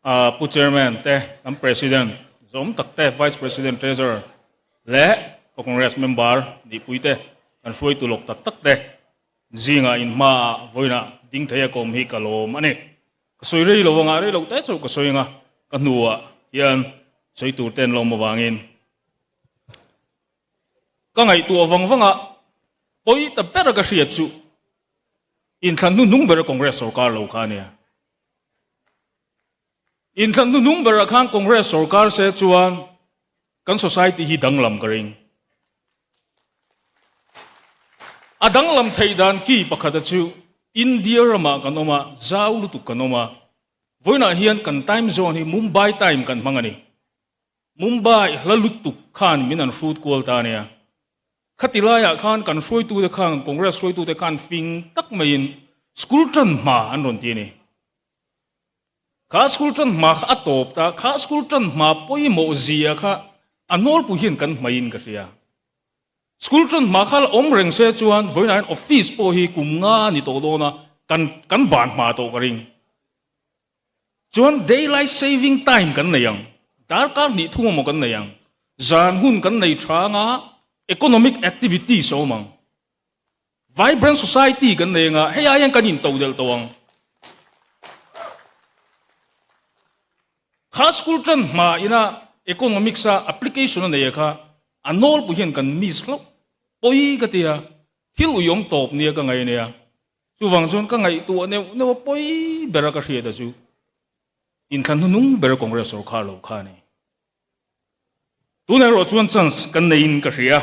Pu Chairman te, kan President zawm tak te, Vice President, Treasurer leh ka Congress member nihpui te, kan hruaitu lawk tak tak te zingah in hmaah vawiinah ding thei a kawm hi ka lawm a ni. Ka sawi rei lo anga, rei loh te chu ka sawi anga, ka hnuah hian sawi tur te an lawm avangin ka ngaihtuah vang vanga pawi ta ber a ka hriat chu inthlan hnuhnung ber a Congress sorkar lo kha a nia. Inthlan hnuhnung berah khan Congress sorkar se chuan kan society hi danglam ka ring. A danglam theih dan ki pakhata chu India ramah kan awm a, zau lutuk kan awm a. Vawiinah hian kan time zone hi Mumbai time kan hmang a ni. Mumbai hla lutuk khan min an hrut kual ta a nia. Khati laiah khan kan hruaitute khan, Congress hruaitute khan fing tak maiin school tan hma an rawn ti a ni. Kha school tan hma kha a tawp ta, kha school tan hma pawimawh zia kha a nawlpui hian kan hmaiin ka hria. School tan hma kha la awm reng se chuan vawiinah hian office pawh hi kum nga a ni tawh dawn a, kan kan ban hma tawh ka ring. Chuan daylight saving time kan nei ang, darkar hnih thum emaw kan nei ang, zan hun kan nei tha anga economic activities a awm ang. Vibrant society kan nei anga hei ai hian kan in to delh tawh ang. Kha school tan hma ina economics a application a nei a kha a nawlpui hian kan miss hlauh pawi ka tia thil uiawm tawp nia ka ngaih ania. Chuvang chuan ka ngaihtuah neuh neuh a pawi ber a ka hriat a chu inthlan hnuhnung ber Congress sorkar lo kha a ni. Tunah erawh chuan chance kan neiin ka hria.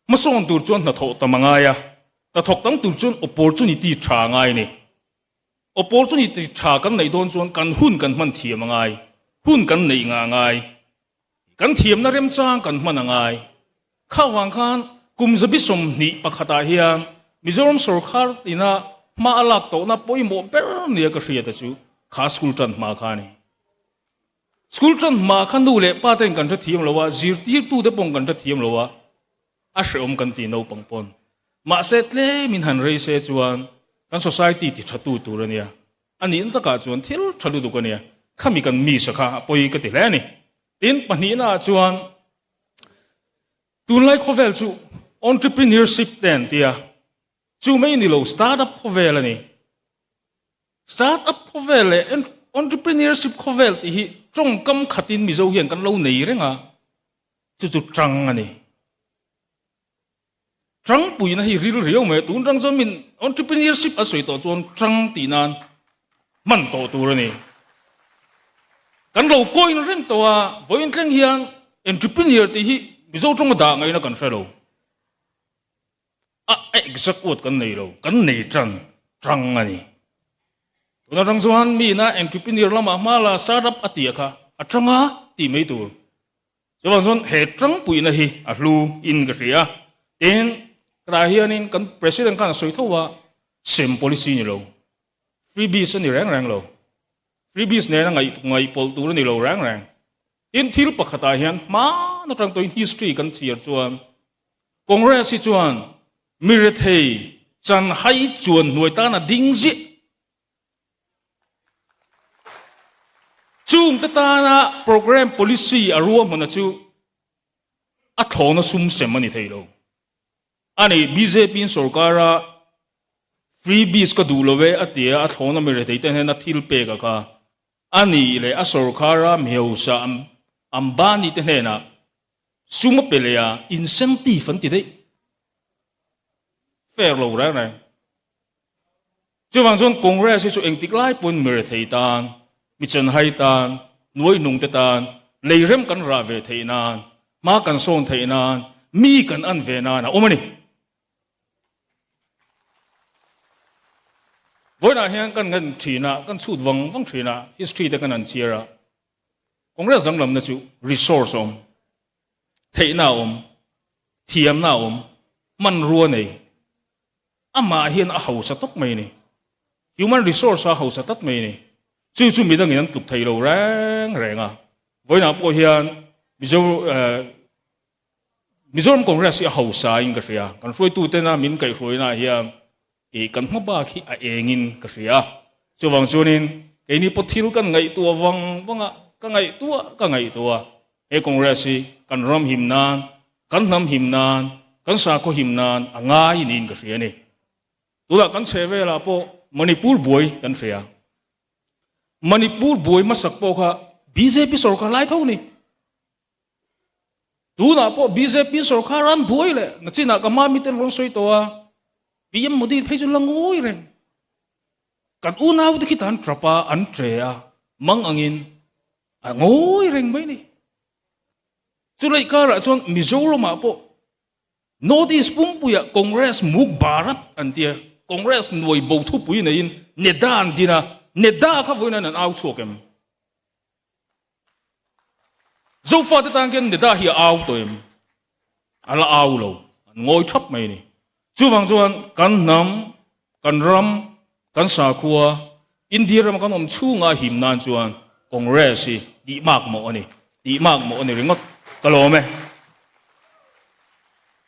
Hmasawn tur chuan hnathawh tam a ngai a, hnathawk tam tur chuan opportunity tha a ngai a ni. Opportunity tha kan neih dawn chuan kan hun kan hman thiam a ngai, hun kan neih ngah a ngai, kan thiamna remchang kan hman a ngai. Kha vang khan kum zabi 21 ah hian Mizoram sorkar ina hma a lak tawhna pawimawh ber nia ka hriat a chu kha school tan hma kha a ni. School tan hma kha nu leh pa ten kan hrethiam lo a, zirtirtute pawh kan hrethiam lo a, a hrehawm kan ti naupang pawn. Mahse tlemin han rei se chuan kan society ti tha tu tur a nia. A nihna takah chuan thil tha lutuk a nia. Khami kan miss a kha a pawi ka ti hle a ni. Tin, pahnihna ah chuan tunlai khawvel chu entrepreneurship te an ti a, chu mai ni lo startup khawvel a ni. Start up khawvel leh entrepreneurship khawvel tih hi tawngkam khatin Mizo hian kan lo nei reng a, chu chu tang a ni. Tangpuina hi ril riau mai a, tun tang chuan min entrepreneurship a sawi tawh chuan tang tih nan hman tawh tur a ni. Kan lo coin reng tawh a, vawiin thleng hian entrepreneur tih hi Mizo tawnga dah ngaihna kan hre lo. A exact word kan nei lo, kan nei tang tang a ni. Tuna tang chuan mi ina entrepreneur lamah hma la startup a tia kha a tanga tih mai tur. Chuvang chuan he tangpuina hi a hlu in ka hria. Tin, tah hianin kan president khan a sawi tho a, sem policy ni lo, freebies a ni reng reng lo. Freebies nena ngaih ngaihpawlh tur a ni lo reng reng. Tin, thil pakhatah hian hmaan atang tawhin history kan chhiar chuan Congress hi chuan mi rethei chan hai chuan hnuai tan a ding ziah. Chungte tana program policy a ruahmana chu a thlawna sum sem a ni thei lo. A ni, bjp in sorkara freebies ka duh lo e a tia a thlawna mi rethei te hnena thil pek a kha. A ni leh a sorkara mihausa Ambani te hnenah sum a pe leh a, incentive an ti daih. Fair lo reng reng. Chuvang chuan Congress hi chu engtik lai pawhin mi rethei tan, mi chanhai tan, nuaihnung te tan, leirem kan rah ve theih nan, hma kan sawn theih nan, mi kan an ve nan a awm a ni. Vawiinah hian kan ngen thin a, kan chhut vang vang thin a, history te kan han chhiar a. Congress danglamna chu resource a awm, theihna a awm, thiamna a awm, hmanrua nei. Amah hian a hausa tawp mai a ni. Human resource a hausa tlat mai a ni. Chu chu midangin an tluk thei lo reng reng a. Vawiinah pawh hian Mizo Mizoram Congress hi a hausa in ka hria. Kan hruaitutena min kaihhruaina hian ih kan hma bak hi a engin ka hria. Chuvang chuanin Keini pawh thil kan ngaihtuah vang vang a, ka ngaihtuah ka ngaihtuah. He Congress hi kan ram him nan, kan hnam him nan, kan sakhaw him nan a ngai niin ka hria a ni. Tunah kan chhe velah pawh Manipur buai kan hria. Manipur buai hmasak pawh kha bjp sorkar lai tho a ni. Tunah pawh bjp sorkar an buai leh nachinah ka mami ten rawn sawi tawh a, PM Modi phei chu la ngawi reng. Kan unau te khi tan tap a, an tre a, mang angin a ngawi reng mai ni. Chulai karah chuan Mizoramah pawh North East pumpuiah Congress Muk Bharat an tia, Congress nuai bo thupui neiin NEDA an din a, NEDA kha vawiin an au chhuak em? Zofate tan khian NEDA hi a au tawh em? A la au lo, an ngawi thap mai a ni. Chuvang chuan kan hnam, kan ram, kan sakhua, India rama kan awm chhunga him nan chuan Congress hi tih mak mawh a ni, tih mak mawh a ni ringawt. Ka lawm e.